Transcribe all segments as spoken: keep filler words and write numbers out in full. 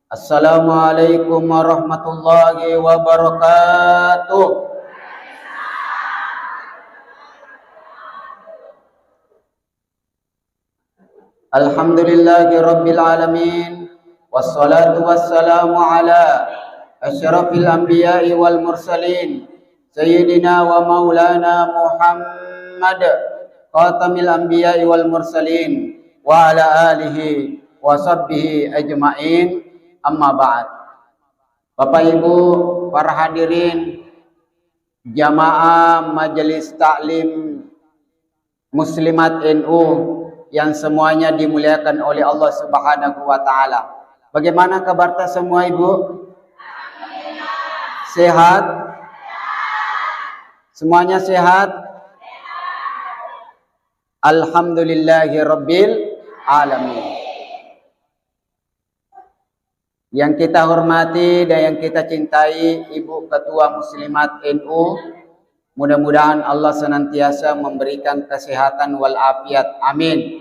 Assalamualaikum warahmatullahi wabarakatuh. Alhamdulillahi rabbil alamin. Wassalatu wassalamu ala asyrafil anbiya'i wal mursalin, sayyidina wa maulana Muhammad, khatamil anbiya'i wal mursalin, wa ala alihi wa sahbihi ajma'in. Amma ba'd. Bapak Ibu, para hadirin jamaah Majelis Taklim Muslimat N U yang semuanya dimuliakan oleh Allah Subhanahu wa Ta'ala. Bagaimana kabarta semua, Ibu? Sehat? Semuanya sehat? Alhamdulillahi rabbil alamin. Yang kita hormati dan yang kita cintai Ibu Ketua Muslimat N U, mudah-mudahan Allah senantiasa memberikan kesehatan walafiat. Amin.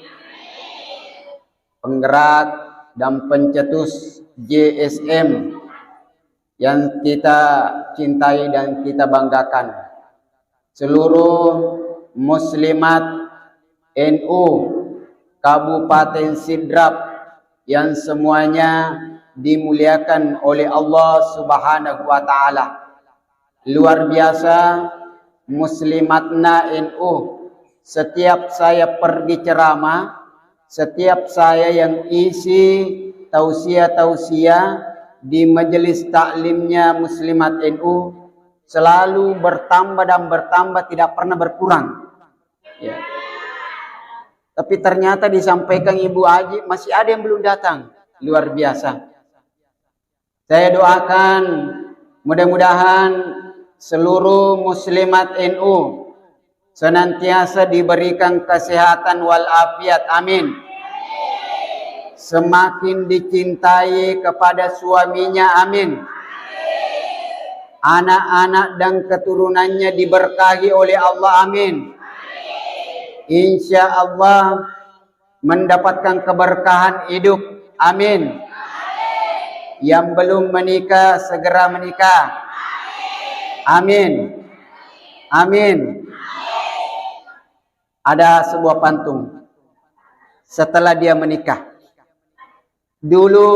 Penggerak dan pencetus J S M yang kita cintai dan kita banggakan. Seluruh muslimat N U Kabupaten Sidrap yang semuanya dimuliakan oleh Allah Subhanahu wa Ta'ala. Luar biasa muslimatna N U. Setiap saya pergi ceramah, setiap saya yang isi tausiah-tausiah di majelis taklimnya muslimat N U, selalu bertambah dan bertambah, tidak pernah berkurang. Ya. Tapi ternyata disampaikan Ibu Aji, masih ada yang belum datang. Luar biasa. Saya doakan mudah-mudahan seluruh muslimat N U senantiasa diberikan kesehatan walafiat. Amin. Semakin dicintai kepada suaminya. Amin. Anak-anak dan keturunannya diberkahi oleh Allah. Amin. Insya Allah mendapatkan keberkahan hidup. Amin. Yang belum menikah, segera menikah. Amin. Amin. Ada sebuah pantun. Setelah dia menikah. Dulu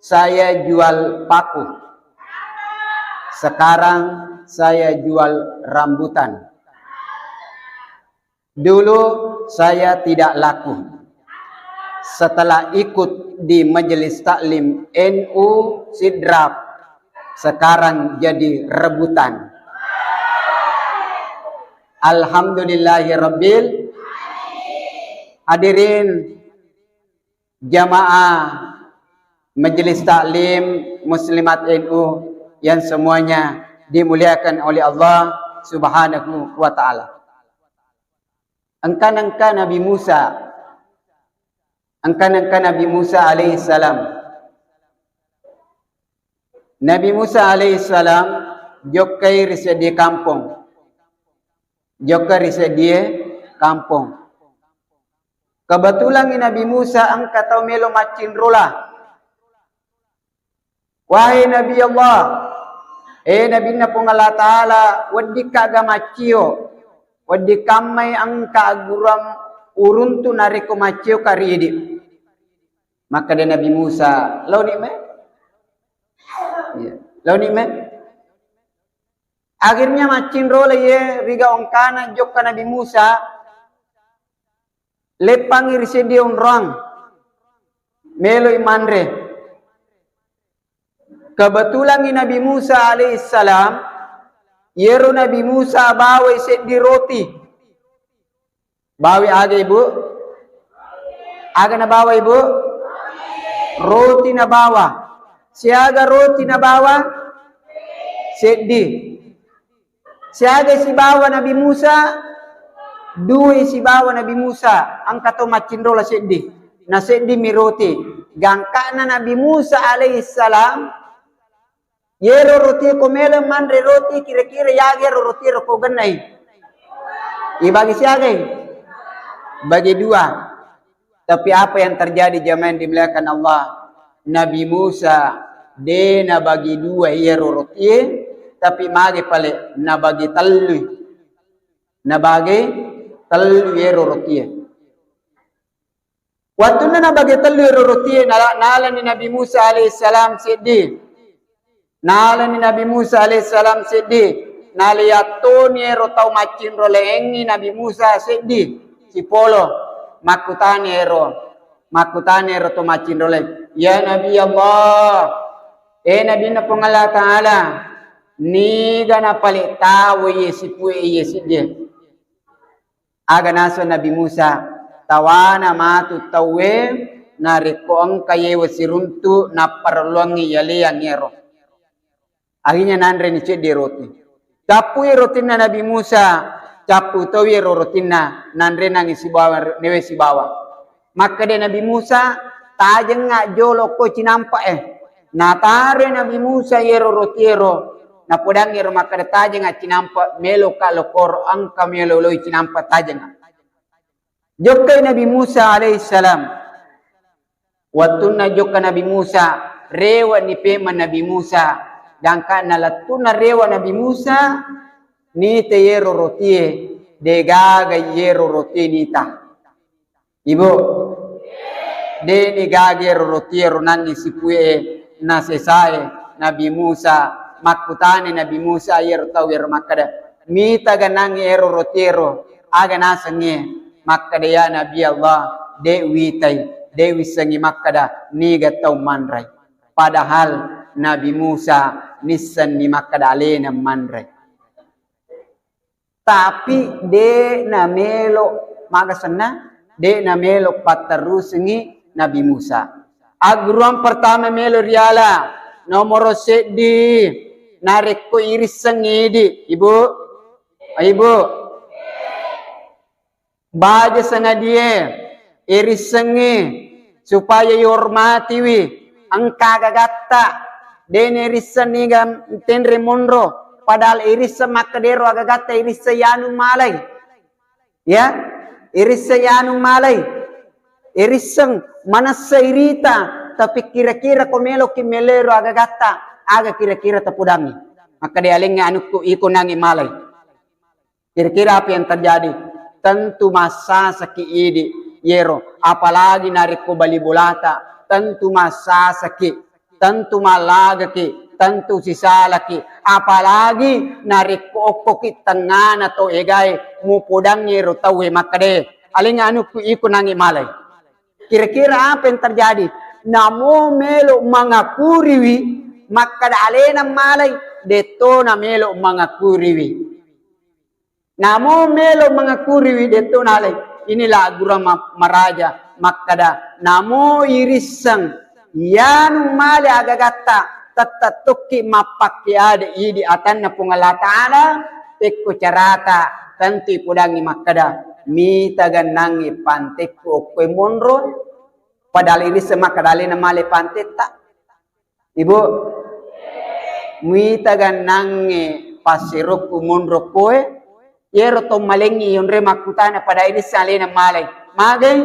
saya jual paku. Sekarang saya jual rambutan. Dulu saya tidak laku. Setelah ikut di majelis taklim N U Sidrap, sekarang jadi rebutan. Alhamdulillahirabbil. Hadirin jamaah majelis taklim muslimat N U yang semuanya dimuliakan oleh Allah Subhanahu wa Ta'ala. Engka-engka Nabi Musa, engka-engka Nabi Musa alaihissalam. Nabi Musa alaihissalam jokkai ri seddie kampong. Jokka ri seddie kampong. Kebetulan Nabi Musa engka tau melo maccinrola. Wahai Nabi Allah, eh Nabinna Puang Allah Ta'ala, weddikka ga maccio, weddikkammai engka agguruang uruntu narekko maccio ka ridi. Makkeda Nabi Musa, laoni me? Iya. Laoni me? Akhirnya maccinrola ye riga ongkana jokka Nabi Musa, leppangi ri seddie onrong, meloi manre. Kebetulan Nabi Musa alaihissalam, yero Nabi Musa bawai seddi roti. Bawi aga, Ibu? Aga nabawa, Ibu? Roti nabawa. Siaga roti nabawa? Seddi. Siaga sibawa Nabi Musa? Dua sibawa Nabi Musa. Engka to maccinrola seddi. Na seddi mi roti. Gangkana Nabi Musa alaihissalam, yero roti ko melo manre roti, kira-kira yaga ero roti ro ko gennai? Ibagi siagai? Bagi dua. Tapi apa yang terjadi, jamaah yang dimuliakan Allah? Nabi Musa de nabagi dua iyaro rotie, tapi mage pale nabagi tellui. Nabage tellu iyaro rotie. Wattunna nabage tellu iyaro rotie, nala-, nalani Nabi Musa alaihissalam seddi. Nalani Nabi Musa alaihissalam seddi. Naliattoni ero tau maccinro laingngi Nabi Musa seddi. Sipolo. Makkutani ero. Makkutani ero to maccinro laing, "Ya Nabi Allah, eh Nabinna Puang Allah Ta'ala, niga napale tau iye sipue iye siddi?" Aga naseng Nabi Musa, "Tawana matu tauwe narekko engka yewe siruntu napparelluangngi yaleang ero." Akhirnya nanreni cedde roti. Cappui rotinna Nabi Musa, cappu towi ero rotinna, nanrenangi sibawa, newe sibawa. Makkeda Nabi Musa, "Tajengnga jolo ko cinampa e." Natare Nabi Musa yero roti ero, napodangi ero makkeda, "Tajengnga cinampa, meloka lokoro, engka melo loi cinampa, tajengnga." Jokkai Nabi Musa alaihissalam. Wattunna jokka Nabi Musa, rewe'ni pemeng Nabi Musa. Gangkanna lettu'na rewe' Nabi Musa, nita yero rotie, degaga yero rotie nita. Ibu, deni gaga yero rotie ro nangngi sipue nasesae Nabi Musa. Makkutani Nabi Musa yero tau yero makkeda, "Mita ganangngi ero rotie ro, aga nasengnge?" Makkeda, "Ya Nabi Allah, de witai, de wissengngi makkeda niga tau manrai." Padahal Nabi Musa nissenni makkeda alena manrai. Tapi de namelo, maga senna, de namelo patterusengngi Nabi Musa. Agguruang pertama melo riala, nomoro seddi, narekko irisseng idi, Ibu, Ibu, baja sangadie, irissengngi supaya ihormatiwi, engka agagatta, dene risseng niga tenre monro, padahal irisseng makkedero agagatta irisseng yanu malai. Ya, irisseng yanu malai. Irisseng manessa irita, tapi kira-kira ko meloki melero agagatta, aga kira-kira tapudangi. Makkeda alengnge anukku iko nangi malai. Kira-kira apa yang terjadi? Tentu massasaki idi yero, apalagi narekko bali bolata, tentu massasaki, tentu mallagaki, tentu sisalaki, apalagi narekko okkoki tengngana to egae mupodangngi ero tauwe makkeda, "Alengnge anukku iko nangi malai." Kira-kira apa yang terjadi? Namo melo mangakuriwi makkeda alena malai, detto na melo mangakuriwi. Namo melo mangakuriwi detto nalai. Inilah gurang ma-, maraja makkeda, namo irisseng yanu male agagatta, tette tokki mappakke ade idi atanna Puang Allah Ta'ala, pekko carata, tentu ipodangi makkeda, mita gannangngi pantekku okkoe monro, padahal irisseng makkeda alena male pantetta. Ibu, muita gannangnge passirokku monro koe, yero to malengngi yonre makkutana pada irisseng alena malai. Magai?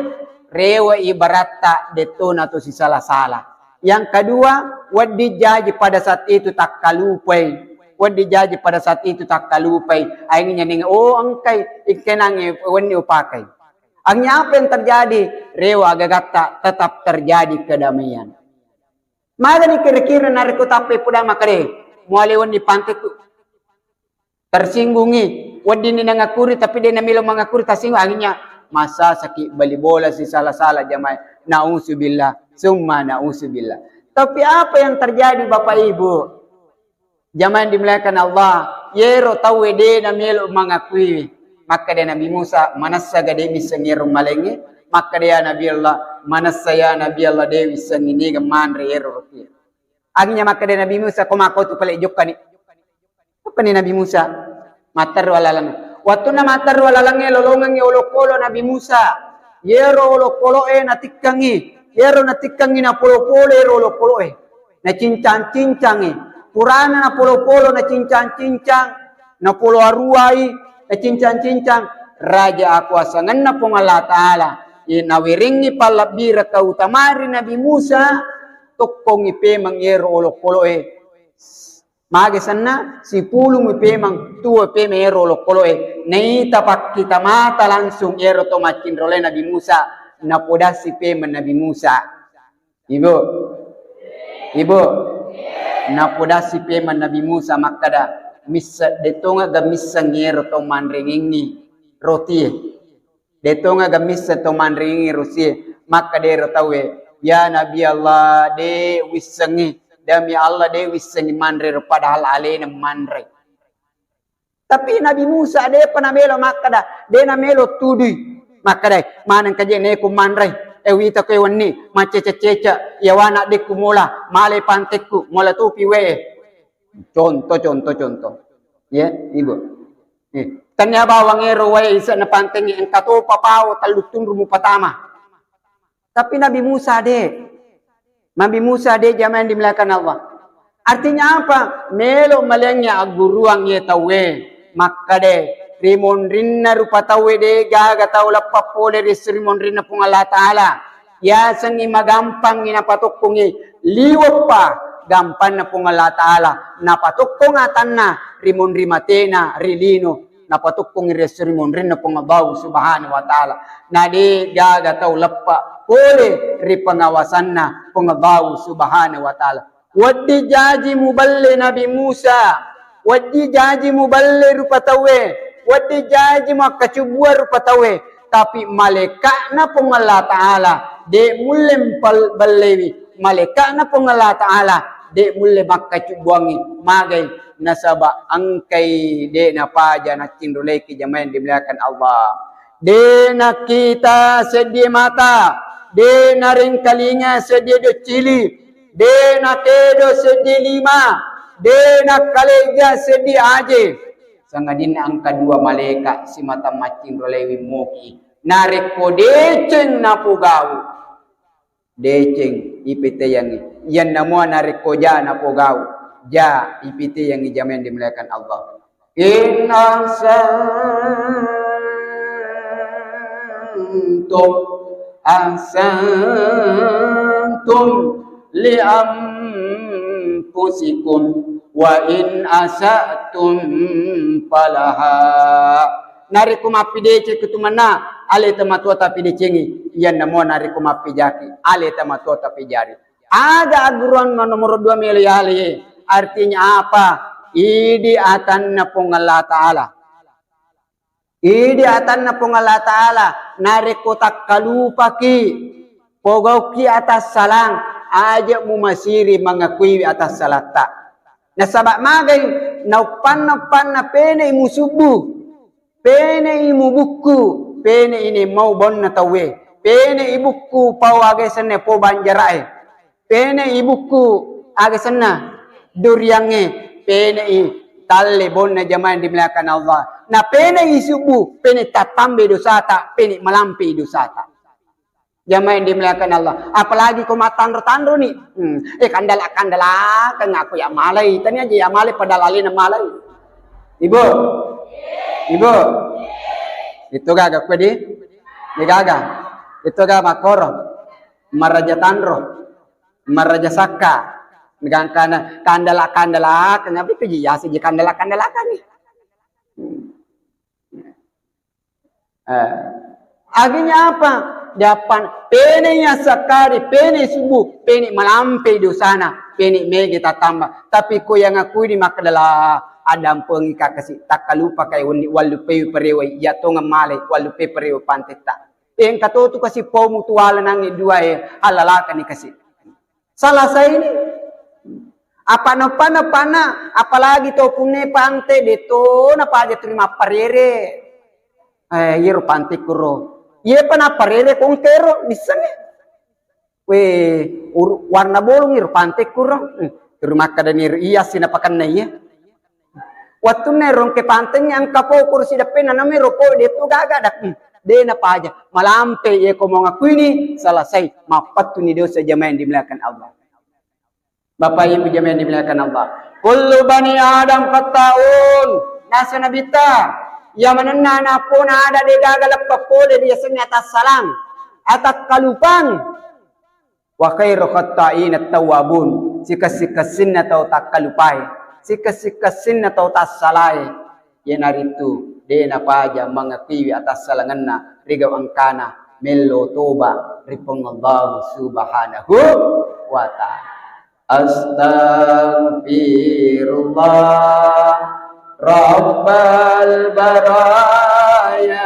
Rewe ibaratta dettona to sisala-sala. Yang kedua, wedding jaji pada saat itu takkalupai. Wedding jaji pada saat itu takkalupai. Akhirnya ning, oh engkai, ikkenangnge wenni upakai. Akhirnya apa yang terjadi? Rewe agagatta tetap terjadi kedamaian. Magani kira-kira narekko tappai puda makkeda, muale wenni panteku. Tersinggungi, weddinni nangakuri tapi de namelo mangakuri, tersinggung, akhirnya massasaki bali bola sisala-sala jamaah. Nauzubillah, summa nauzubillah. Tapi apa yang terjadi Bapak Ibu? Jamaah yang dimuliakan Allah, yero tauwe de namelo mangakuiwi. Makkeda Nabi Musa, manessa ga de misseng yero malengnge? Makkeda ya Nabi Allah, manessa ya Nabi Allah de wissengngi niga manre yero roti. Akhirnya makkeda Nabi Musa, ko mako tu pale jokkani. Jokkani Nabi Musa. Matteru alalang. Wattunna matteru alalangnge lolongengngi olokolo Nabi Musa. Yero olokoloe natikkengngi. Yero natikkengngi napolo-polo yero olokoloe. Nacincang-cincangngi. Purana napolo-polo nacincang-cincang. Napolo aruai nacincang-cincang. Raja akuasangenna Puang Allah Ta'ala. Nawerengngi pallabbireng kautama ri Nabi Musa. tokkongngi pemeng ero olokolo'e. Mage senna, sipulungngi pemeng, tuo pemeng ero olokolo'e. Naita pakkita mata langsung ero to maccinrolai Nabi Musa, napodassi pemeng Nabi Musa. Ibu, ibu, napodassi pemeng Nabi Musa makkada, misse-, detongaga misseng ero to manrengengngi rotie. Detongaga misseng to manrengengngi rotie. Makkada ero tauwe, ya Nabi Allah, de wissengngi. Demi Allah, de wissengngi manre ro, padahal alena manre. Tapi Nabi Musa depa namelo makkada, de namelo tudui. Makkada, maneng kaje neko manre, e wita koe wenni, macece-cece, yawana dekku mola, male pantekku, mola topi we. Contoh, contoh, contoh. Ya, ibu. Eh, tania bawang ero wae isa napantengi engka topa pao tellu tunru mupatama. Tapi Nabi Musa de. Nabi Musa de, jamaah yang dimuliakan Allah. Artinya apa? Melo malengngi agguruang ye tauwe. Makkade, ri monrinna rupa tauwe de gaga tau leppa pole ri esso ri monrinna Puang Allah Ta'ala. Yasengngi magampangngi napatokkongngi liweppa gampanna Puang Allah Ta'ala. Napatokkong atanna ri monri matena ri lino. Napatokkong ri esso ri monrinna Puang Allahu Subhanahu wa Ta'ala. Na de gaga tau leppa pole ri pengawasanna Puang Allahu Subhanahu wa Ta'ala. Wedding jaji muballe Nabi Musa, wedding jaji muballe rupa tauwe, wedding jaji makkacubbuang rupa tauwe, tapi malaika'na Puang Allah Ta'ala de mulle mpal-, ballewi, malaika'na Puang Allah Ta'ala de mulle makkacubbuangngi. Magai? Nasaba engkai de napaja naccinroleki, jamaah yang dimuliakan Allah. De nakkita seddie mata, de narengkalinga seddie doccili, de nakedo seddie lima, de nakkaleja seddie aje. Sangadinna engka dua malaika simata maccinrolewi moki. Narekko deceng napogau, deceng ipiteyangngi. Iyanna mua narekko ja napogau, ja ipiteyangngi, jamaah yang dimuliakan Allah. In ahsantum, ahsantum li anfusikum, wa in asa'tum falaha. Narekko mappideceng kutumanna, ale tamatua tapidecengi. Iyanna mua narekko mappijaki, ale tamatua tapijari. Aga agguruang nomoro dua melo yale? Artinya apa? Idi atanna Puang Allah Ta'ala. Idi atanna Puang Allah Ta'ala, narekko takkalupaki, pogauki atassalang, aja mumasiri mangakuiwi atassalatta. Nasaba magai? Nauppanna-uppanna penei musubbu, penei mubukku, penei nemau bonna tauwe, penei bukku pau aga senna po banjarae. Penei bukku aga senna duriangnge, penei talle bonna, jamaah yang dimuliakan Allah. Na penei subbu, penei tattambai dosata, penei malampe dosata. Jamaah yang dimuliakan Allah. Apalagi ko mattanro-tanro ni. Hmm. Eh, kandala-kandalakang aku ya malai. Tania aja ya malai padahal alena malai. Ibu. Ibu. Itu gaga kue di. Ini gaga. Itu gaga makoro. Maraja tanro. Maraja sakka, gangkana kandala-kandalakang, apa itu ji? Yase ji kandala-kandalakang ni. Eh, akhirnya apa? Diappan, penei yasakkari, penei subuh, penei malampe dosana, penei mege tatamba. Tapi ko yang aku ini makkadala, addampengika kasi, takkalupa kai wenni, wallupei parewai, iya tongeng male, wallupei parewai pantetta. Engka to tu kasi pau mutuala nangnge dua e, halalakani kasi. Salasai ni. Apa noppa-noppanna, apalagi to kunne pante, de to napaja tuli mapparere. Eh, iyaro pante kuro. Iye pa napparere kongkero, missengnge. We, ur-, warna bolong iro pante kuro. Hmm, tuli makkadani ro iya sinapakenna iya. Wettunna ero engka pantengnge engka pau kursi deppena, nami ro pau de to gaga dak. Hmm, de napaja. Malampe ye ko mau ngakuini, selesai. Mappattuni dosa, jamaah yang dimuliakan Allah. Bapak Ibu jamaah yang dimuliakan Allah. Kullu bani Adam khata'un. Nasa Nabitta, iya manenna napona ada de gaga leppa pole ri yasengnge atassalang, atakkalupang. Wa khairu khatta'ina tawwabun, sikessi-kessinna tau takkalupae, sikessi-kessinna tau tassalae, iyanaritu de napaja mangakuiwi atassalangenna ri gau engkana mello toba ri Puang Allahu Subhanahu wa Ta'ala. Astaghfirullah Rabbal baraya.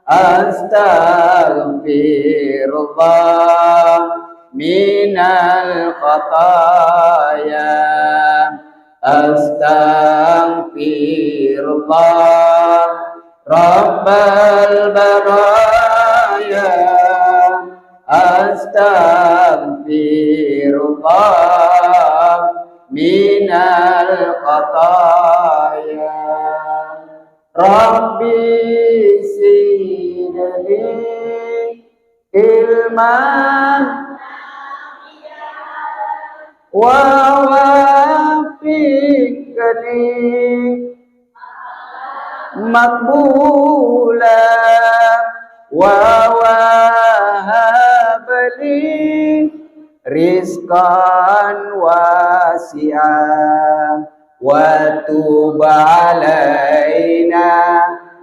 Astaghfirullah minal khataya. Astaghfirullah Rabbal baraya. Astaghfirullah minal khataya. Rabbi zidni ilman wa wafiqni maqbula wa wahabli rizqan wasi'an. Wa tub alaina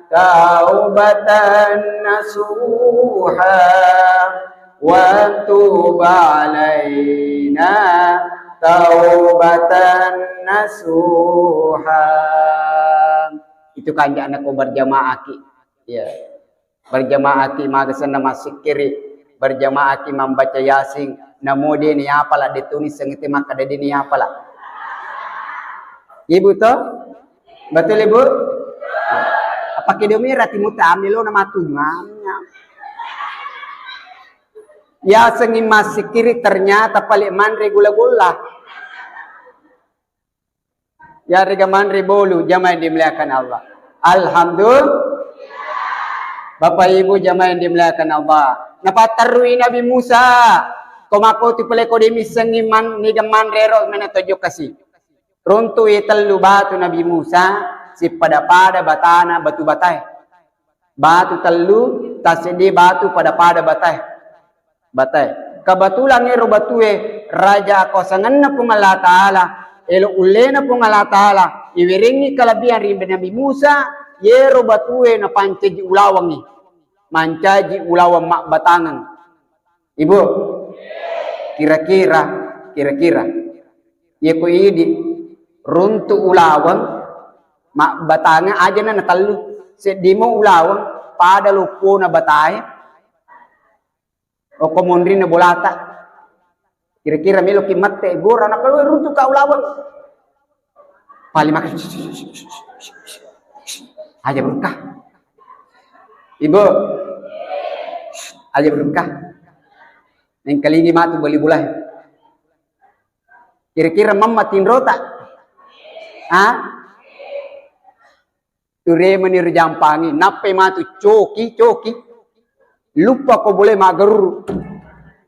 taubatan nasuha. Wa tub alaina taubatan nasuha. Itu kanja'na ko berjamaah ki. Ya. Berjamaah ki maga senna massikkiri, berjamaah ki mambaca Yasin, namo de ni apala, de tuni sengiti makkada de ni apala. Ibu to? Betul, Ibu? Apa kedo mira timu tami lo na matu manya. Yasengi massikkiri ternyata pale manre gula-gula. Yarega manre bolu, jamaah yang dimuliakan Allah. Alhamdulillah. Bapak Ibu jamaah yang dimuliakan Allah. Napatterui Nabi Musa. Ko makko tu pale ko demissengi man, niga manre ro mena tojo kasi. Runtu e tellu batu Nabi Musa, sippada-pada batana batu batae. Batu tellu, taseddi batu pada-pada batae. Batae. Kebetulan ero batue raja akuasangenna Puang Allah Ta'ala, elo ullena Puang Allah Ta'ala, iwerengngi kelebihan ri Nabi Musa, yero batue napancaji ulawengngi. Mancaji ulaweng mabbatangeng. Ibu, kira-kira, kira-kira, yeko idi runtu ulaweng mabbatangeng ajana natellu, seddimo ulaweng pada loppona batae, okko monrinna bolata. Kira-kira meloki mette gora nakalue runtu ka ulaweng. Paling maka aja berkah. Ibu, aja berkah. Nengkalingi matu beli bulai. Kira-kira mamma tinrota? Ha? Turemeni rijampangi, nappai matu coki, coki. Luppa ko bole mageruru.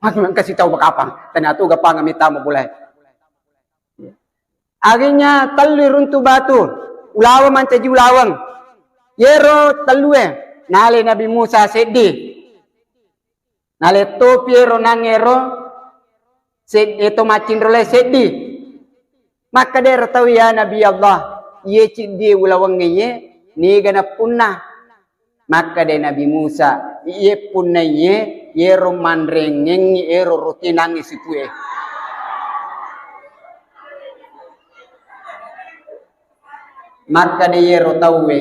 Magi mengkasi tau bakapang. Tanya tu gapang mita mabulai. Akhirnya tellu runtu batu. Ulaweng mancaji ulaweng. Yero tellue. Nale Nabi Musa seddi. Nalettopi ero nangngero sed-, eto maccinrolae seddi. Makkedaro tau, "Ya Nabi Allah, iye ciddie ulawengnge iye, niga nappunna?" Makkeda Nabi Musa, "Iye punnaiye, yero manrengengngi ero roti nangnge situe." Makkeda yero tauwe,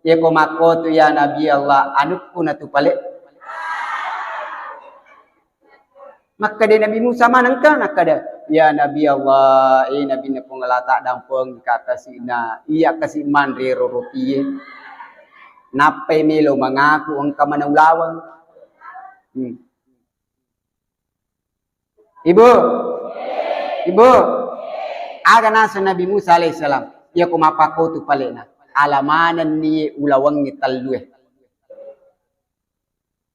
"Yeko makkotu ya Nabi Allah, anukku natu pale." Makkeda Nabi Musa manengka, nakkeda, "Ya Nabi Allah, eh Nabinna Puang Allah ta dampengi ka kasi'na, iya kasi manre ro rotie. Nappai melo mangaku engka mana ulaweng." Hmm. Ibu, Ibu, aga naseng Nabi Musa alaihissalam? Iya ko mappakkotu palena, ala manenni ulawengnge tellue.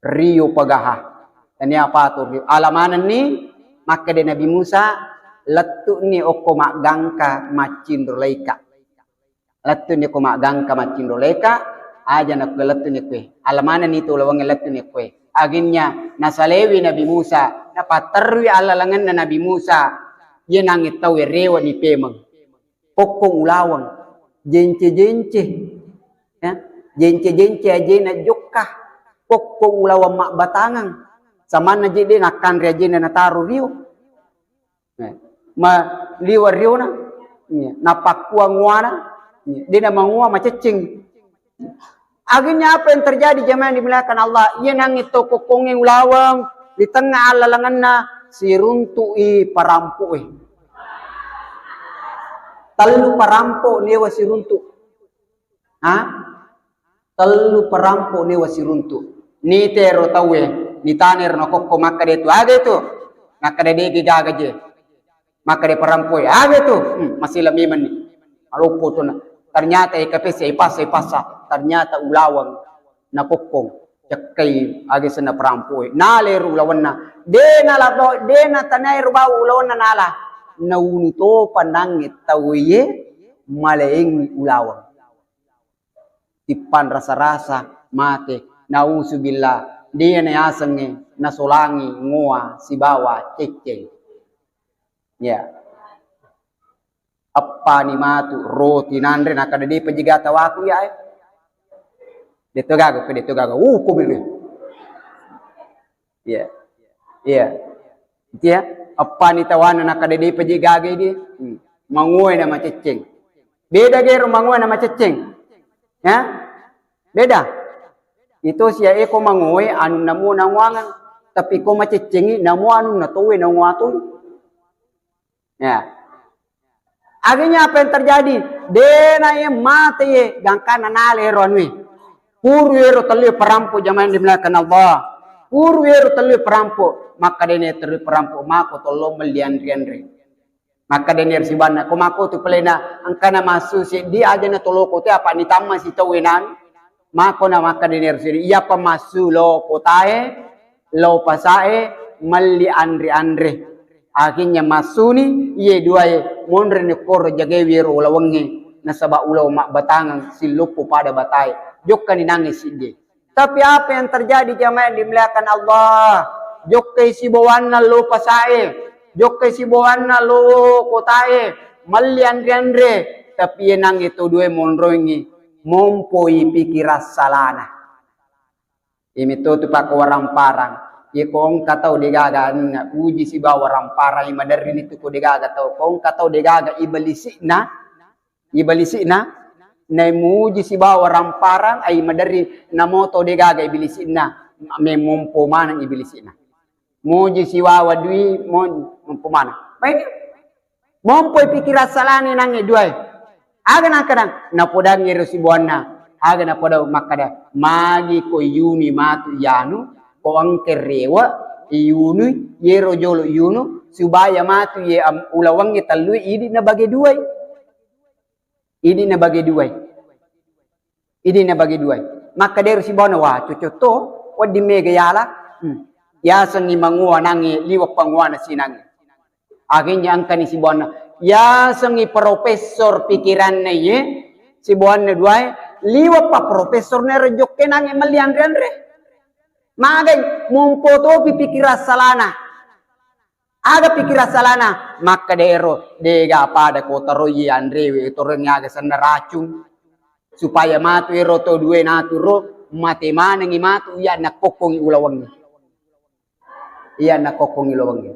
Rio pagaha. Tania apa tu rio? Ala manenni, makkeda Nabi Musa, lettu'ni okko maggangka maccinro laika. Lettu'ni ko maggangka maccinro laika, aja nakkue lettu'ni kue. Ala manenni tu ulawengnge lettu'ni kue. Akhirnya nasalewi Nabi Musa, napatterui allalengenna Nabi Musa. Iye nangnge tau rewe ni pemeng. Kokkong ulaweng, jence-jence. Ya, jence-jence ajena jokka. Kokkong ulaweng mabbatangeng. Samanna je de nakkanre ajena nataro rio. Eh, ma liwa riona, iya, napakkuang nguana, iya, dena mangua macecceng. Akhirnya apa yang terjadi, jamaah yang dimuliakan Allah? Iya nangnge to kokkongnge ulaweng di tengah allalengenna siruntu'i parampo'e. Tellu parampo newa siruntu. Ha? Tellu parampo newa siruntu. Nitero tauwe, nitanero nakokko makkeda tu, aga itu? Nakkeda degi gaga je. Makkeda parampoe, aga itu? Hmm, masila memenni. Maloppo tu na. Ternyata eka pesa, ipasa, ipasa. Ternyata ulaweng nakokkong. Cekkai aga senna parampoe. Nalero ulawenna. Dena labo, dena tanaero bau ulawenna nala. Naunu topa nangnge tauwe malaengi ulaweng. Tippang rasa-rasa mate. Nauzubillah. Dia nayasengnge nasolangi ngoa sibawa cecceng. Ya. Eppani matu roti nanre, nakkeda de pajiga tawaku ya, eh. Detto gaga, ko detto gaga. Uh, ko bebe. Iya. Iya. Iya. Eppani tawana nakkeda de pajiga gaga di. Hmm. Mangoe na macecceng. Beda gero mangoe na macecceng. Ya? Beda. Itu sia eko mangoe anu namu nanguangan. Tapi ko maceccengi namu anu natowe nanguatoi. Ya. Akhirnya apa yang terjadi? Dena ye mate ye, gangkana nale ero anui. Puru ero tellu parampo, jamaah yang dimuliakan Allah. Puru ero tellu parampo, maka dene tellu parampo mako tollo melli anre-anre. Maka dene sibanna, ko mako tu pelena, engkana massu seddi aja na toloko te apa nitamma si tau enan. Mako na makkeda Nabi Musa, iyapa massu lao kotae, lao pasae, melli anre-anre. Akhirnya massuni iye duae, monreni koro jagai wero ulawengnge, nasaba ulaweng mabbatangeng silloppo pada batae. Jokkani nangnge siddi. Tapi apa yang terjadi, jamaah yang dimuliakan Allah? Jokkai sibawanna lao pasae, jokkai sibawanna lao kotae, melli anre-anre. Tapi iye nangnge to duae monroengngi, mompoi pikkirang salana. Iye metto tu pakko waramparang. Iye ko engka tau degaga anunna, uji sibawa waramparang, iye maderrini tu ko degaga tau. Ko engka tau degaga ibelisi'na, ibelisi'na, naimuji sibawa waramparang, ai maderri namo tau degaga ibelisi'na, memompo maneng ibelisi'na. Muji sibawa dui, mo-, mompo maneng. Maini. Mompoi pikkirang salana nangnge duae. Aga nakkeda? Napodangngi ero sibawanna. Aga napoda makkeda, magi ko iyunui matu iyanu, ko engka rewe, iyunui, yero jolo iyunu, supaya matu ye am-, ulawengnge tellue idi nabage duai. Idi nabage duai. Idi nabage duai. Makkeda ero sibawanna, wah, cocok to, wedding mega yala. Hmm. Yasengngi mangoa nangnge liwe' pangoana sinangnge. Akhirnya engkani sibawanna. Yasengngi profesor pikiranna iye, sibawanna duae, liwe' pa profesor nero jokke nangnge melli anre-anre. Magai, mompo topi pikkirang salana. Aga pikkirang salana? Makkeda ero, dega pada ko taroi anrewe, torengngi aga senna racung. Supaya matu ero to due naturo, mate manengngi matu iya nakkokkongngi ulawengnge. Iya nakkokkongngi ulawengnge.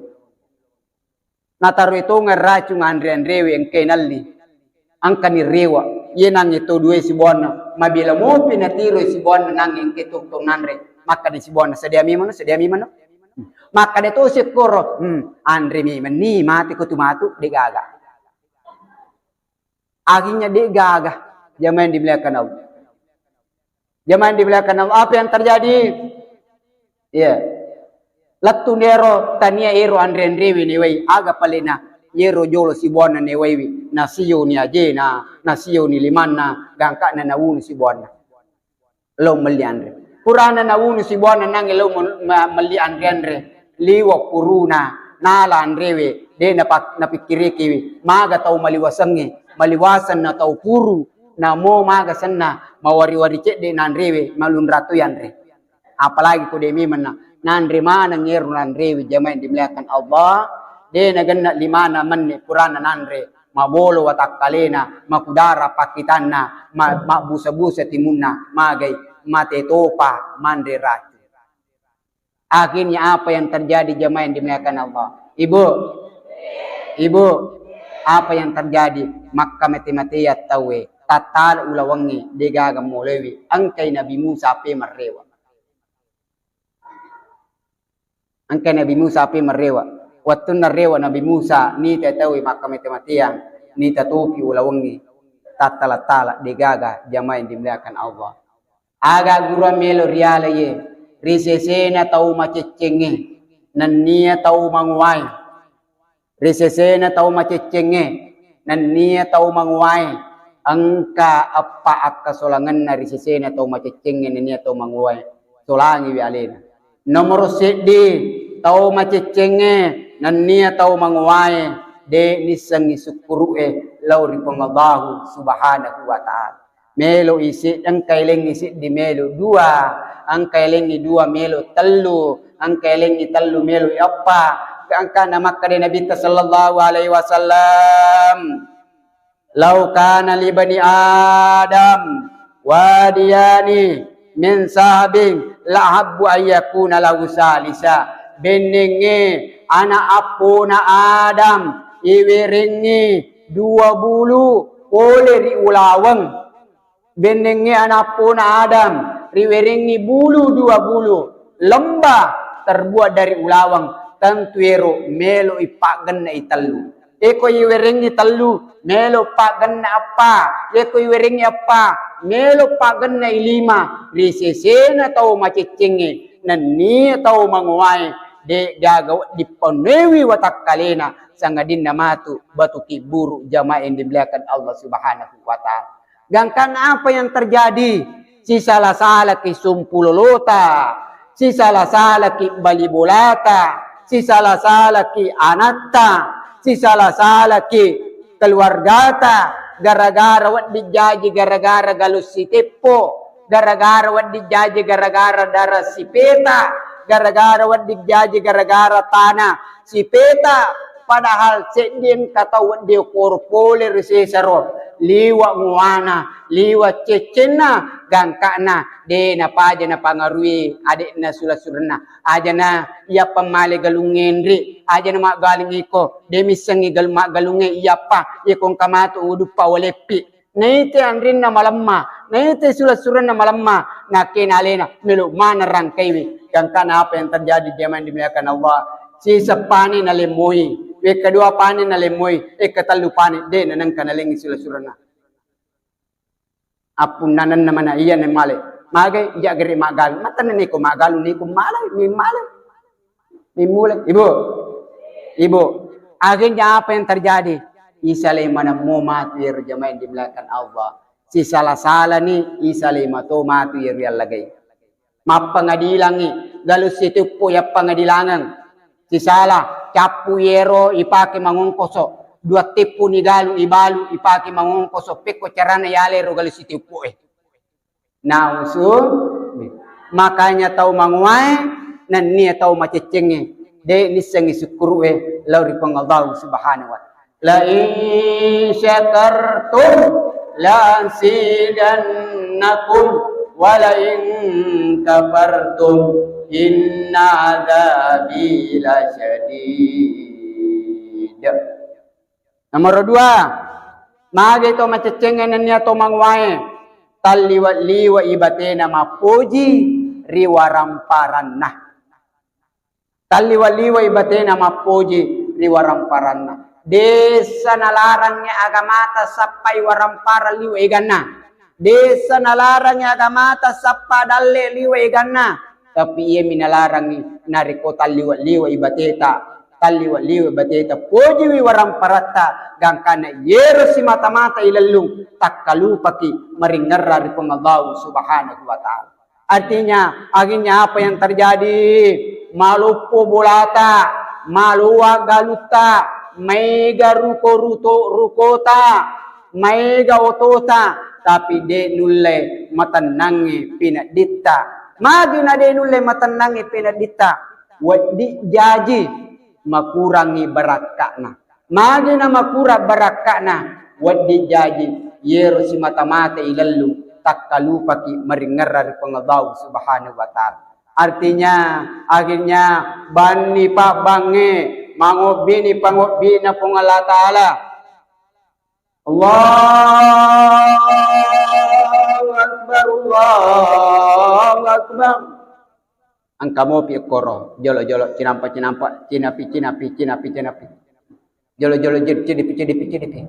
Nataroi tongeng racung anre-anrewe engkae nalli. Engkani rewe. Iye nangnge to due sibawanna, mabela mopi natiroi sibawanna nangnge engkae to, to nanre. Makkeda sibawanna, sedia memang, sedia memang. Makkeda to sekkoro, hmm, anre memenni, mate ko tu matu, degaga. Akhirnya degaga. Jamaah yang dimuliakan Allah. Jamaah yang dimuliakan Allah, apa yang terjadi? Iya. Lettu nero tania ero anre-anrewe newai, aga palena yero jolo sibawanna newaiwi, nasioni ajena, nasioni limanna, gangkana nawunu sibawanna. Lao melli anre. Purana nawunu sibawanna nangnge lao mel-, ma-, melli anre-anre. Liwe' puruna, nala anrewe, de napa-, napikkirikiwi, maga tau maliwasengnge, maliwaseng na tau puru, namo maga senna, mawari-wari cedde nanrewe, malunratoi anre. Apalagi ko de' memang na-, nanre maneng ero nanrewi jamaah yang dimuliakan Allah, de' nagenna limana menne' purana nanre, mabolo watakkalena, makudara pakkitanna, ma-, mabbusa-busa timunna, magai mate topa manre racun. Akhirnya apa yang terjadi jamaah yang dimuliakan Allah? Ibu, ibu, apa yang terjadi? Makka mate-matea tauwe, tattala ulawengnge, de' gaga molewi. Engkai Nabi Musa pe marrewa. Engka Nabi Musa pe marrewa. Wettunna rewa Nabi Musa, nita tauwe makkamate-mateang, nita topi ulawengnge, tattala-tala, de' gaga jamaah yang dimuliakan Allah. Aga gurang melo riala ye, ri sesena tau maceccengnge, nennia tau manguwae. Ri sesena tau maceccengnge, nennia tau manguwae, engka eppa akkasolangenna ri sesena tau maceccengnge nennia tau manguwae. Solangiwi alena. Nomoro seddi, tau maceccengnge nennia tau manguwae, de' nissengngi sukkuru'e lao ri Puang Allahu Subhanahu wa Ta'ala. Melo isi, engka elengngi siddi melo dua, engka elengngi dua melo tellu, engka elengngi tellu melo eppa. Engka namakkeda Nabitta sallallahu alaihi wasallam, "Lau kana li bani Adam wadiyani min sahabin la habbu ayyakuna lahu salisa." Bennengnge ana' appona Adam iwerengngi dua bulu pole ri ulaweng. Bennengnge ana' appona Adam, riwerengngi bulu dua bulu, lemba terbuat dari ulaweng, tentu ero melo ipaggenna i tellu. Eko iwerengngi tellu, melo paggenna eppa. Eko iwerengngi eppa, melo paggenna i lima. Ri sesena tau maceccengnge, nennia tau manguwae, de' gaga wedding pennewi watakkalena, sangadinna matu batu kibburu, jamaah yang dimuliakan Allah Subhanahu wa Ta'ala. Gangkanna apa yang terjadi? Sisala-salaki sumpulolota, sisala-salaki bali bolata, sisala-salaki anatta, sisala-salaki keluargata, gara-gara wedding jaji, gara-gara galung siteppo, gara-gara wedding jaji, gara-gara dara sipeta, gara-gara wedding jaji, gara-gara tana sipeta, padahal seddi engka tau wedding okoro pole ri sesaro, liwa' nguwana, liwa' ceccenna, gangka'na de' napaja napangarui ade'na sula-surenna. Ajana iyappa male galung ngenre, ajana maggalung iko, de' missengngi gal-, maggalungnge iyappa, iko engka matu uduppa waleppi. Naite anrinna malemma, naite sula-surenna malemma, nakkena alena melo maneng rangkaiwi. Gangkana apa yang terjadi jamaah yang dimuliakan Allah? Siseng pane nalemmoi, wekka dua pane nalemmoi, wekka tellu pane de' nanengka nalengngi sula-surenna. Appunnanenna mana iya ne male. Magai ija gere maggalung. Matanne niko maggalung niko male, mi male. Mimmulai, Ibu. Ibu, akhirnya apa yang terjadi? Isalai manemmo matu iyaro jamaah yang dimuliakan Allah. Sisala-salani, isalai mato matu iyaro yallagai. Mappangadilangngi, galung siteppo yappangadilangeng. Sisala, cappu iyero ipake mangongkoso. Dua teppuni galung ibalu ipake mangongkoso. Pekko carana yalero galung siteppo e. Nausu, makanya tau manguwae, nennia tau maceccengnge, de' nissengngi sukkuru'e lao ri Puang Allah Subhanahu wa Ta'ala. "La in syakartum la azidannakum wa la in kafartum inna adzabi lasyadid." Nomoro dua, magi to maceccengnge nennia to manguwae, talliwe'-liwe'i batena mappoji ri waramparanna. Talliwe'-liwe'i batena mappoji ri waramparanna. Dessa nalarangngi agamata sappai waramparang liwe' eganna. Dessa nalarangngi agamata sappa dalle liwe' eganna, tapi iyami nalarangngi narekko talliwe'-liwe'i bateta, talliwe'-liwe' bateta, pojiwi waramparatta, gangkanna iyero simata-mata ilellung, takkalupaki maringerra ri Puang Allahu Subhanahu wa Ta'ala. Artinya, akhirnya apa yang terjadi? Maloppo bolata, maloa galutta, maega ruko-ruto-, rukota, maega otota, tapi de' nulle matennangngi pinedditta, Magi na de nulle matennangngi penedditta, weddi jaji makurangngi barakka'na. Magi na makurang barakka'na, weddi jaji yero simata-mata ilellung takkalupaki maringerra ri Puang Allahu Subhanahu wa Ta'ala. Artinya, akhirnya banni pabbangnge mangobbini pangobbi'na Puang Allah Ta'ala. Allahu Akbar, Allahu Akbar. Engka mopi ekkoro, jolo-jolo, cinampa-cinampa, cinapi-cinapi, cinapi-cinapi. Jolo-jolo, cedipi-cedipi, cedipi.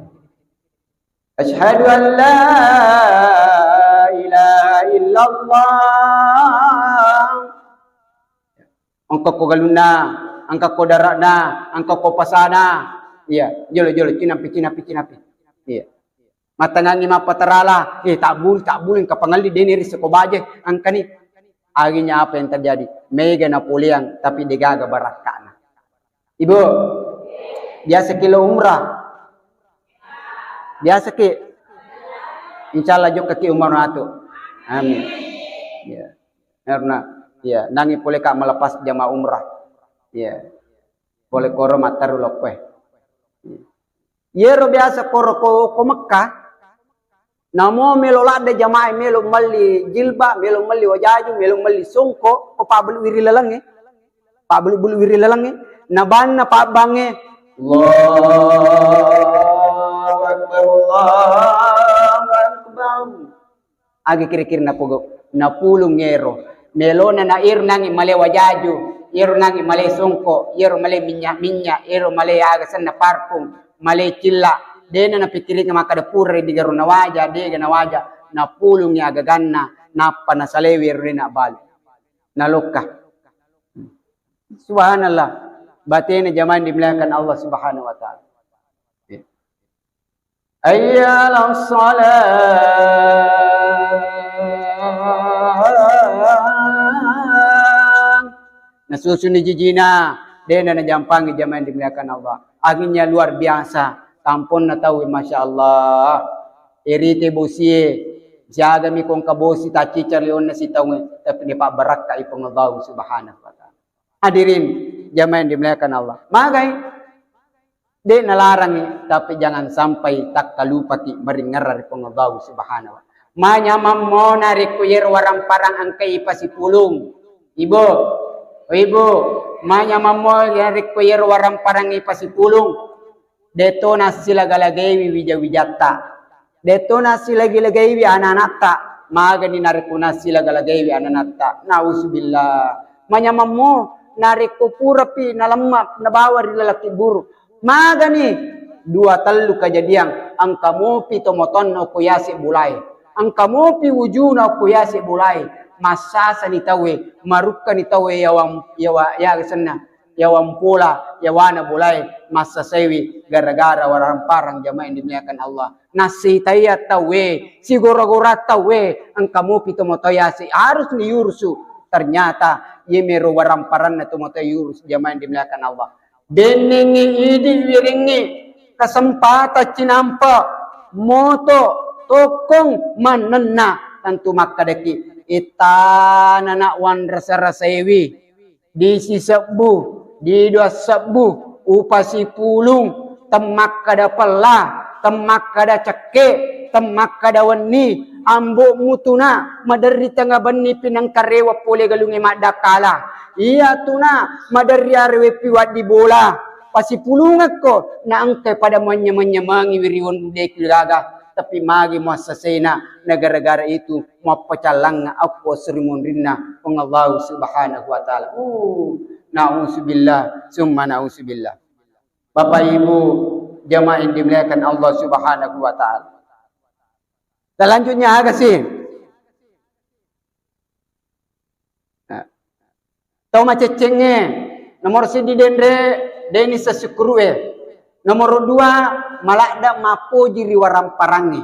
Asyhadu an la ilaha illallah. Engka ko galunna, engka ko dara'na, engka ko pasana. Iya, jolo-jolo, cinapi, cinapi, cinapi. Iya. Matangangngi mappatarala, eh, tabbulu, tabbulu, engka pangelli dene ri seko baje, engkani. Akhirnya apa yang terjadi? Mega napoleang, tapi degaga barakka'na. Ibu, biasa ki lo umrah? Biasa ki? Insya Allah jokka ki umrah atu. Amin. Ya. Karena, ya, nangi pole ka melepas jamaah umrah. Ya. Pole koro matteru lokkoe. Yero biasa koro ko, ko Mekkah, namo melo ladde jamaah, melo melli jilbab, melo melli wajaju, melo melli songko, ko pabbelu wiri lalengnge, pabbelu-belu wiri lalengnge, nabanna pabbangnge, Allahu Akbar, Allahu Akbar. Agi kira-kira napogau, napulung ero. Melona na ero nangi male wajaju, ero nangi male songko, ero male minyak-minyak, ero male aga senna parfum, male cilla. Dena napikiringa makkada pura di garo nawaja, dega nawaja. Napulungi agaganna, nappa nasalewi ero dena bali. Nalokka. Subhanallah. Batena jamaah dimuliakan Allah Subhanahu wa Ta'ala. Hayya 'alas shalah. Nasusuni jijina, dena najampangi jamaah yang dimuliakan Allah. Anginnya luar biasa, tamponna tau, masya Allah. Irite bosie, siagami kongka bosi taccica rionna sitaunge, tapi dipabbarakkai Puang Allah Subhanahu wa Ta'ala. Hadirin jamaah yang dimuliakan Allah. Magai? De' nalarangi, tapi jangan sampai takkalupaki maringerra ri Puang Allahu Subhanahu wa. Manyamammo narekko yero waramparang engkai pasipulung. Ibu, ibu, manyamammo narekko yero waramparang ipasipulung. De'to nassilaga-lagaiwi wija-wijatta. De'to nassilaga-lagaiwi ana-anatta, magani narekko nassilaga-lagaiwi ana-anatta. Nauzubillah. Manyamammo narekko purapi nalemma nabawa ri laleng kuburu. Magani dua tellu kajadiang, engka mopi tomatoanna okko yase bolae. Engka mopi wujuna okko yase bolae. Massasani tauwe, marukkani tauwe yawang, yawa, yaga senna. Yawampola, yawana bolae massasaiwi gara-gara waramparang jamaah yang dimuliakan Allah. Nassitaiya tauwe, sigora-gora tauwe, engka mopi tomatoa yase harus niyurusu. Ternyata yemero waramparanna tomatoa yurus jamaah yang dimuliakan Allah. Dennengngi idi wirengngi kesempatan cinampa moto tokkong mannenna, tentu makkadaki ittana nak wanrasa-rasaiwi. Di sisebbu, di dua sebbu, upasipulung, temmakkada pella, temmakkada cekke, temmakkada wenni, ambo'mu tuna, maderri tengnga benni pinengkarewa pole galungnge maddakkala. Iya tuna, maderri arewe piwaddi bola, pasipulungekko, na engkai pada manynyameng-nyamengi wiriwon de'ki gaga. Tapi magi muassasena, na gara-gara itu muappacallangnga akko surimunrinna Puang Allahu Subhanahu wa Ta'ala. Uh, nauzubillah, summa nauzubillah. Bapak Ibu jamaah yang dimuliakan Allah Subhanahu wa Ta'ala. Selanjutnya aga sih? Nah, tau maceccengnge, nomoro siddi denre, deni sesukkuru'e. Nomoro dua, maladda mappoji ri waramparangnge.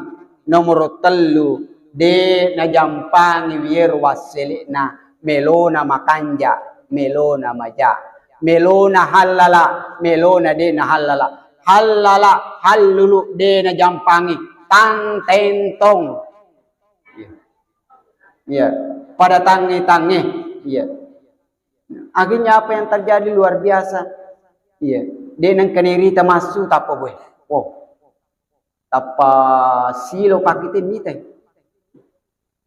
Nomoro tellu, de najampangi wiyero wassele'na, melona makanja, melona maja, melona hallala, melona de nahallala. Hallala, hallulu, de najampangi, tang tentong. Iya. Iya. pada tangnge-tangnge. Iya. Akhirnya apa yang terjadi luar biasa. Iya. De' nengka nerita massu tappa boe. Oh. Tappa silo pakite mitai.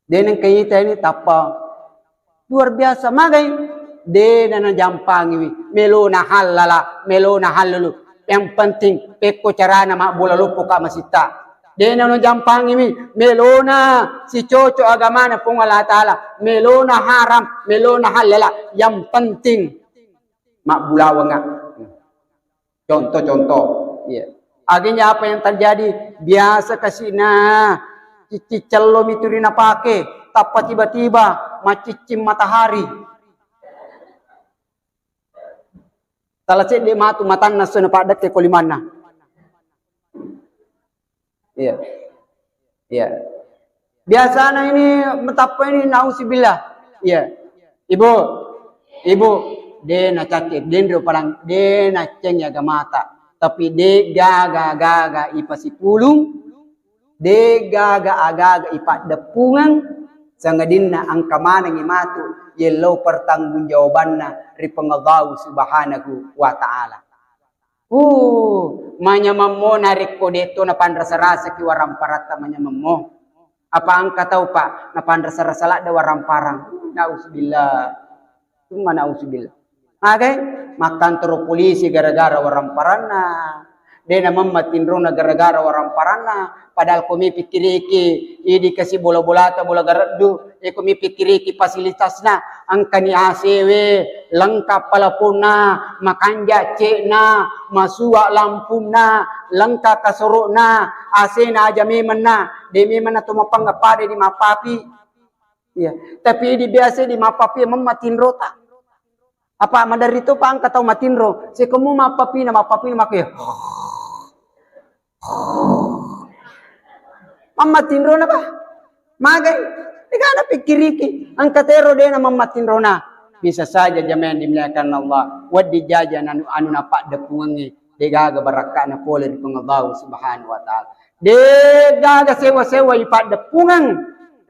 De' nengka ita ini tappa luar biasa. Magai? De' na najampangiwi. Melona hallala, melona hallulu. Yang penting pekko carana mabbola loppo ka masitta. De' na najampangiwi. Melona sicoco agamana Puang Allah Ta'ala. Melona haram, melona hallala. Yang penting mabbulawenga. Contoh-contoh. Iya. Akhirnya apa yang terjadi? Biasa kasina cicci cello mituri napake, tappa tiba-tiba maciccing matahari. Tala sedde matu matanna esso napaddekke ko limanna. Iya. Iya. Biasana ini matappa ini, nauzubillah. Iya. Ibu, ibu, de' nacacce, denro palang, de' nacceng agamata. Tapi de' gaga-gaga ipasipulung, de' gaga-gaga ipaddeppungeng, sangadinna engka manengngi matu yello pertanggungjawabanna ri Puang Allahu Subhanahu wa Ta'ala. Uh, manyamemmo narekko de'to napanrasa-rasaki waramparatta manyamemmo. Apa engka tau, Pak, napanrasa-rasa ladde waramparang. Nauzubillah. Summa nauzubillah. Magai? Makkantoro polisi gara-gara waramparanna. De' namemma tinrona gara-gara waramparanna. Padahal ko mi pikkiriki, idi kasi bola-bolata, bola gareddu. E, ko mi pikkiriki fasilitasna, engkani A C we, lengkap pelafonna, makanja cekna, masua lampunna, lengkap kasoro'na, A C-na aja memenna, de' memenna to mapangnga pada di mappapi. Iya, tapi di biasa di mappapi memma tinrota. Apa maderri to pa engka tau matinro, sekomu mappapina, mappapina makke. Mammatinrona, Pak. Magai? Degana pikkiriki. Engka tero dena mammatinrona. Bisa saja jamaah yang dimuliakan Allah. Wedding jaji anu, anu napaddeppungengngi. Degaga barakka'na pole ri Puang Allah Subhanahu wa Ta'ala. Degaga sewa-sewa ipaddeppungeng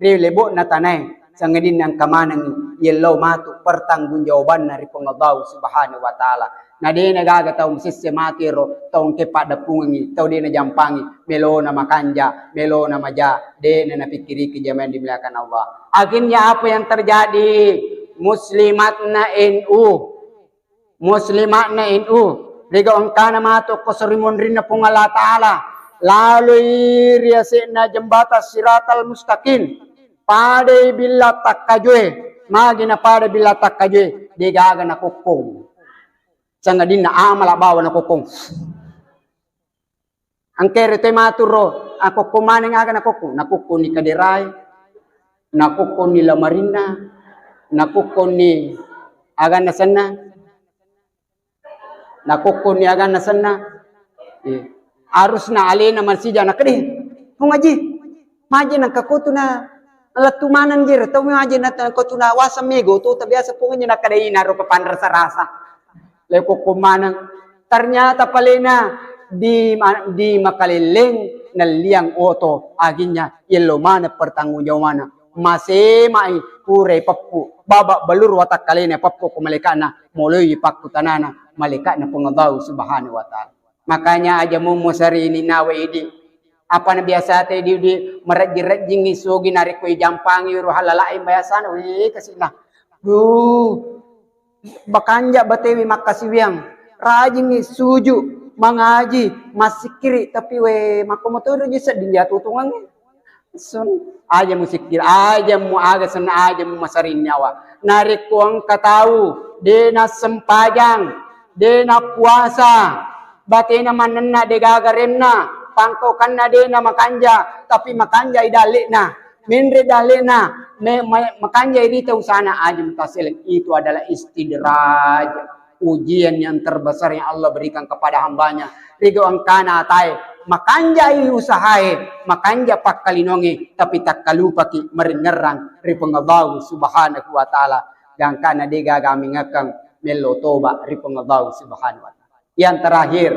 ri lebo'na tanae. Sangadinna engka manengngi yellau matu pertanggungjawabanna ri Puang Allah Subhanahu wa Ta'ala. Na dena gaga tau masesse mati ero tau engke paddeppungengngi, tau dena jampangi, melona makanja, melona maja, dena napikkiriki jamaah yang dimuliakan Allah. Akhirnya apa yang terjadi? Muslimatna N U. Muslimatna N U. Riga engkana matu ko sorimunrinna Puang Allah Ta'ala. Laloi ri ase'na jembatan Siratal Mustaqim. Padai billa takkajoe. Magi napada billa takkajoe? Degaga nakokkong. Sangadinna amala bawa nakokkong. Engkere te maturo, akokko maneng aga nakokko, nakokkoni kaderae, nakokkoni lamarinna, nakokkoni aganna senna, nakokkoni aganna senna. Eh, harusna alena marsija nakede, Pung Aji, maje nangka kotuna lettu maneng jero, tau maje nangka kotuna waseng mego, to tabiasa Pung Aji nakede ina rupa panrasa-rasa. Lekokkong maneng. Ternyata palena di ma-, di Makalelleng nelliang oto, akhirnya yello maneng pertanggungjawabanna. Masemai purai peppu, babak belur watakkalena peppu ko malaikatna, moloi pakkutanana malaikatna Puang Allah Subhanahu wa Ta'ala. Makanya aja mummu sarini nawa idi. Apa na biasa te di, di merejjing-rejjingi sugi narekko ijampangi ro halalae biasana, weh, kasina. Duh, bakanja batewi makkasiwiang, rajingngi suju, mangaji, massikkiri, tapi we, makkomotodo ji sedding jatutungangnge. Sun, aja musikkiri, aja mu aga senna, aja mu masaring nyawa. Narekko engka tau de nassempajang, de nappuasa, batena mannenna degaga renna, pangkaukanna de namakanja, tapi makanja i dalle'na. Menre dalle'na, me-, me-, makanjai rita usana, aja mutaseleng. Itu adalah istidraj, ujian yang terbesar yang Allah berikan kepada hambanya. Rido engkana atae, makanjai usahae, makanja pakkalinonge, tapi takkalupaki maringerrang ri Puang Allah Subhanahu wa Ta'ala. Gangkana degaga mingakang mello toba ri Puang Allah Subhanahu wa Ta'ala. Yang terakhir,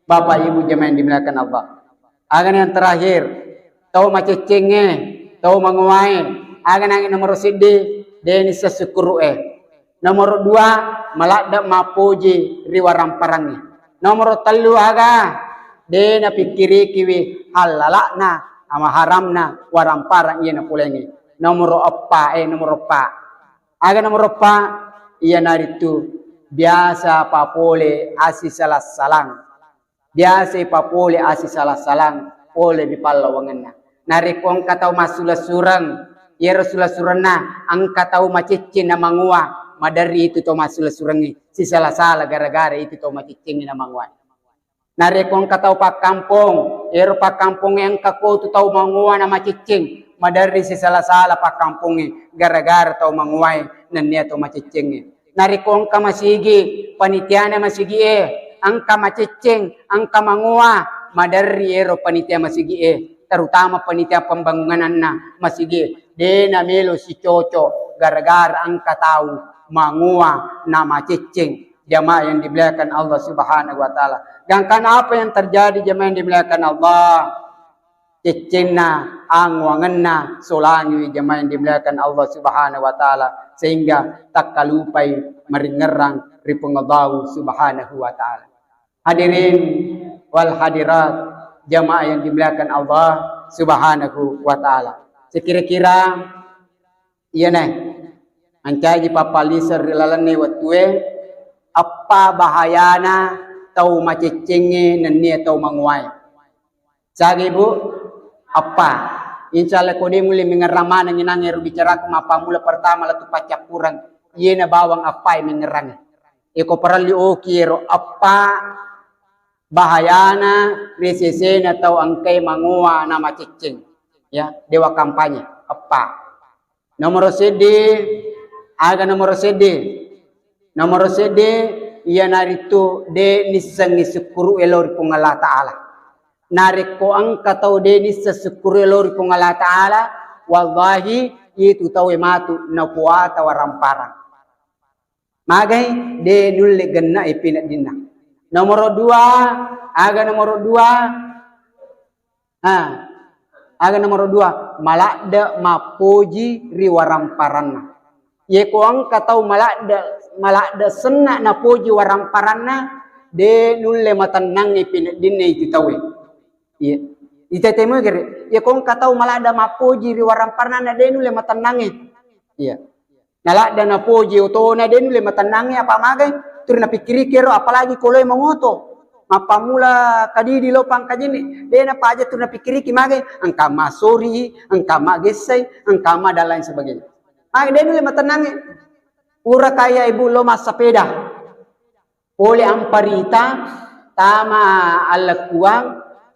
Bapak Ibu jemaah yang dimuliakan Allah. Akan yang terakhir, tau maceccengnge, tau mangowae, Aga nangnge nomoro siddi, de nisseng sukkuru'e. Nomoro dua, maladde mappoji ri waramparangnge. Nomoro tellu aga, de napikkirikiwi hallala'na, ama haramna waramparang iya napolengnge. Nomoro eppa, eh, nomoro eppa. Aga nomoro eppa, iyanaritu biasa papole asisala-salang. Biasa ipapole asisala-salang pole ri pallawangenna. Narekko engka tau massulesureng, iyaro sulesurenna engka tau macecceng namangoa, maderri itu tau massulesurengnge sisala-sala gara-gara itu tau maceccengnge namangoa. Narekko engka tau pakkampong, iyaro pakkampongnge engka ko tu tau mangoa na macecceng, maderri sisala-sala pakkampongnge gara-gara tau mangoae nennia tau maceccengnge. Narekko engka masigi, panitiana masigi'e, engka macecceng, engka mangoa, maderri ero panitia masigi'e, terutama panitia pembangunanna masigi'e, de namelo sicoco gara-gara engka tau mangoa na macecceng. Jamaah yang dimuliakan Allah Subhanahu wa Ta'ala. Gangkan apa yang terjadi, jamaah yang dimuliakan Allah? Ceccenna, angoangenna solangiwi, jamaah yang dimuliakan Allah Subhanahu wa Ta'ala, sehingga takkalupai maringerrang ri Puang Allahu Subhanahu wa Ta'ala. Hadirin wal hadirat, jamaah yang dimuliakan Allah Subhanahu wa Ta'ala. Sekira-kira iyanae mancaji pappaliseng ri lalenna wettue, eppa bahayana tau maceccengnge nennia tau mangoae. Sagi, Bu, eppa. Insya Allah ko de mulle mengerang maneng inang ero bicaraku mappammula pertama lettu paccappureng. Iyena bawang eppae mengerangnge. Eko parellu oki ero eppa bahayana ri sesena tau engkae mangoa na macecceng. Ya, dewa kampanye, eppa. Nomoro seddi, aga nomoro seddi? Nomoro seddi, iyanaritu de nissengngi sukkuru'e lao ri Puang Allah Ta'ala. Narekko engka tau de nisseng sukkuru'e lao ri Puang Allah Ta'ala, wallahi itu tauwe matu napuata waramparang. Magai, de nulle genna e pineddinna. Nomoro dua, aga nomoro dua? Ha, aga nomoro dua, maladde mappoji ri waramparanna. Yeko engka tau maladde, maladde senna napoji waramparanna, de nulle matennangngi pineddinna itu tauwe. Iya. Itetemu gere, yeko engka tau maladde mappoji ri waramparanna, de nulle matennangngi. Iya. Naladda napoji otona, de nulle matennangngi, apa magai? Turi napikkiriki ero, apalagi ko loe mangoto. Mappammula kadidi lao pangkajenne, de napaja turi napikkiriki magai, engka masori, engka magessai, engka ma dan lain sebagainya. Magai de nulle matennangngi. Pura kaya ibu lo massapeda. Pole amparita, tama allekkuang,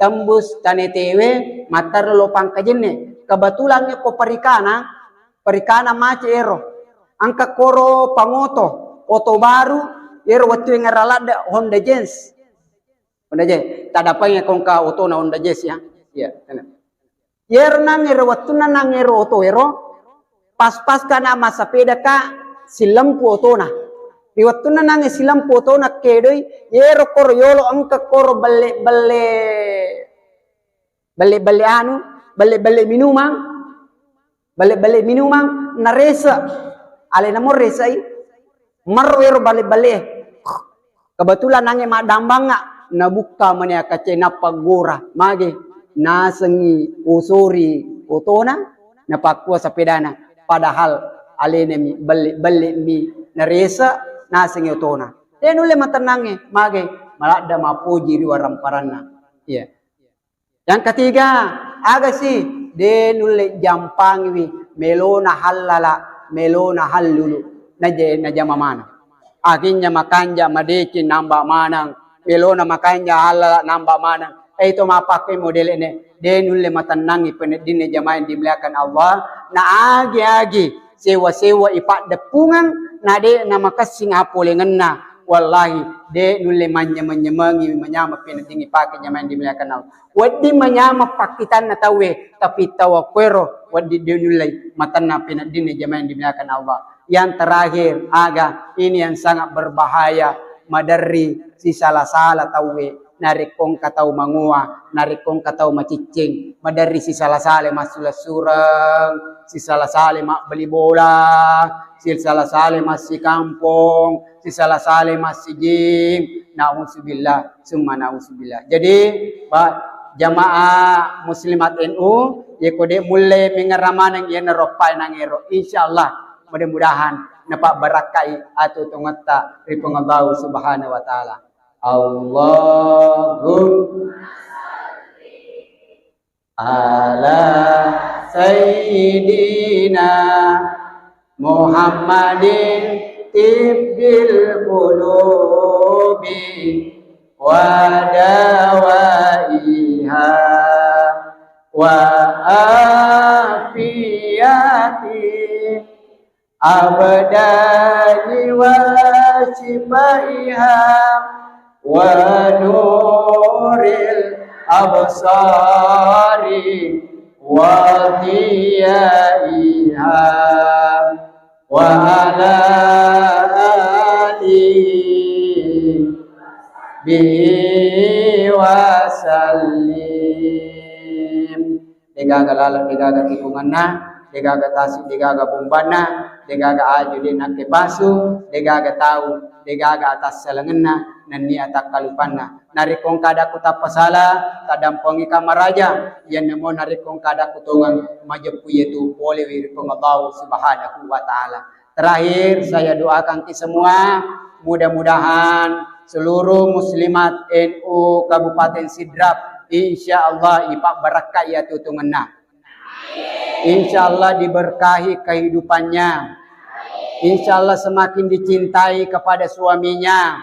tembus tanetewe, mattarelo pangkajenne. Kebetulan ko perikanan, perikanan mace ero. Engka koro pangoto, oto baru, ero wettu ngera ladde Honda Jazz. Honda Jazz. Tadapai ko engka otona Honda Jazz ya. Iya, tenang. Yero nangngero wettunna nangngero oto ero, pas-pas kana massapeda ka silempu otona. Ri wettunna nangnge silempu otona kedoi, yero koro yolo engka koro belle-belle, belle-belle anu, belle-belle minumang, belle-belle minumang, narese. Alena mo resei, Merro ero bale-bale. Kebetulan nangnge maddambangnga, nabukka mani akace nappa gora. Mage, nasengngi osori otona, napakkua sapedana. Padahal alenami belle-, belle mi narese, nasengngi otona. De nulle matennangnge, mage, maladda mapoji ri waramparanna. Iya. Yang ketiga, aga si de nulle jampangiwi melona hallala, melona hallulu, naje-, najama maneng. Akhirnya makanja madeceng namba maneng, melona makanja hallala namba maneng. Eh, itu mappakke modele ne, de nulle matennangi peneddinne jamaah yang dimuliakan Allah. Na agi-agi sewa-sewa ipaddeppungeng, na de namakessing apolengenna. Wallahi, de nulle manyameng-nyamengi manyameng peneddingi pake jamaah yang dimuliakan Allah. Wedding manyameng pakkitanna tauwe, tapi tau akkuero wedding de nulle matenna peneddinna jamaah yang dimuliakan Allah. Yang terakhir, aga ini yang sangat berbahaya, maderri sisala-sala tauwe. Narekko engka tau mangoa, narekko engka tau macicceng, maderri sisala-sale massulessureng, sisala-sale mabbeli bola, sisala-sale massikampong, sisala-sale massijing, nauzubillah, summa nauzubillah. Jadi, ba-, jamaah muslimat N U, yeko de mulle mengerra maneng yenaro paenangero, insyaallah, mudah-mudahan napabbarakkai atuo-tuongetta ri Puang Allahu Subhanahu wa Ta'ala. Allahumma ala sayyidina Muhammadin tibbil qulubi wa dawaiha wa afiyati abdani wa shifaiha wa nuril absari wa dhiyaiha wa ala alihi bihi wa sallim. Degaga laleng, degaga tikungenna, degaga tasi, degaga bombanna, degaga aju de nakke pasu, degaga tau, degaga atassalengenna, nennia takkalupanna. Narekko engka adakku tappa sala, taddampengika maraja, iyanamo narekko engka adakku tongeng majeppu, iyatu polewi ri Puang Allahu Subhanahu wa Ta'ala. Terakhir, saya doakan ki semua, mudah-mudahan seluruh muslimat N U Kabupaten Sidrap, insya Allah, ipabbarakkai atuo-tuongenna. Insya Allah, diberkahi kehidupannya. Insya Allah, semakin dicintai kepada suaminya.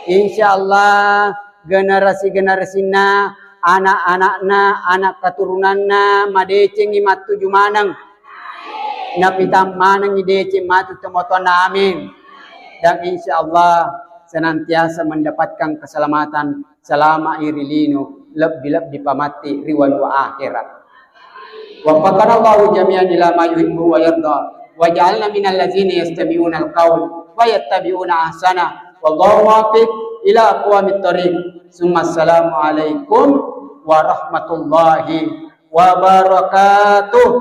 Insya Allah, generasi-generasinna, anak-anakna, anak keturunanna madecengi mattuju maneng. Napitang manengngi deceng matu tomatoanna, amin. Dan insya Allah senantiasa mendapatkan keselamatan selama iri lino, lebbi-lebbi pamatti ri wanua akhirat. Waffaqanallahu jami'an ila ma yuhibbu wa yarda, waj'alna minal ladzina yastami'unal qaul wa yattabi'una ahsana. Wallahu muwaffiq ila aqwamit thariq. Summa assalamu alaikum warahmatullahi wabarakatuh.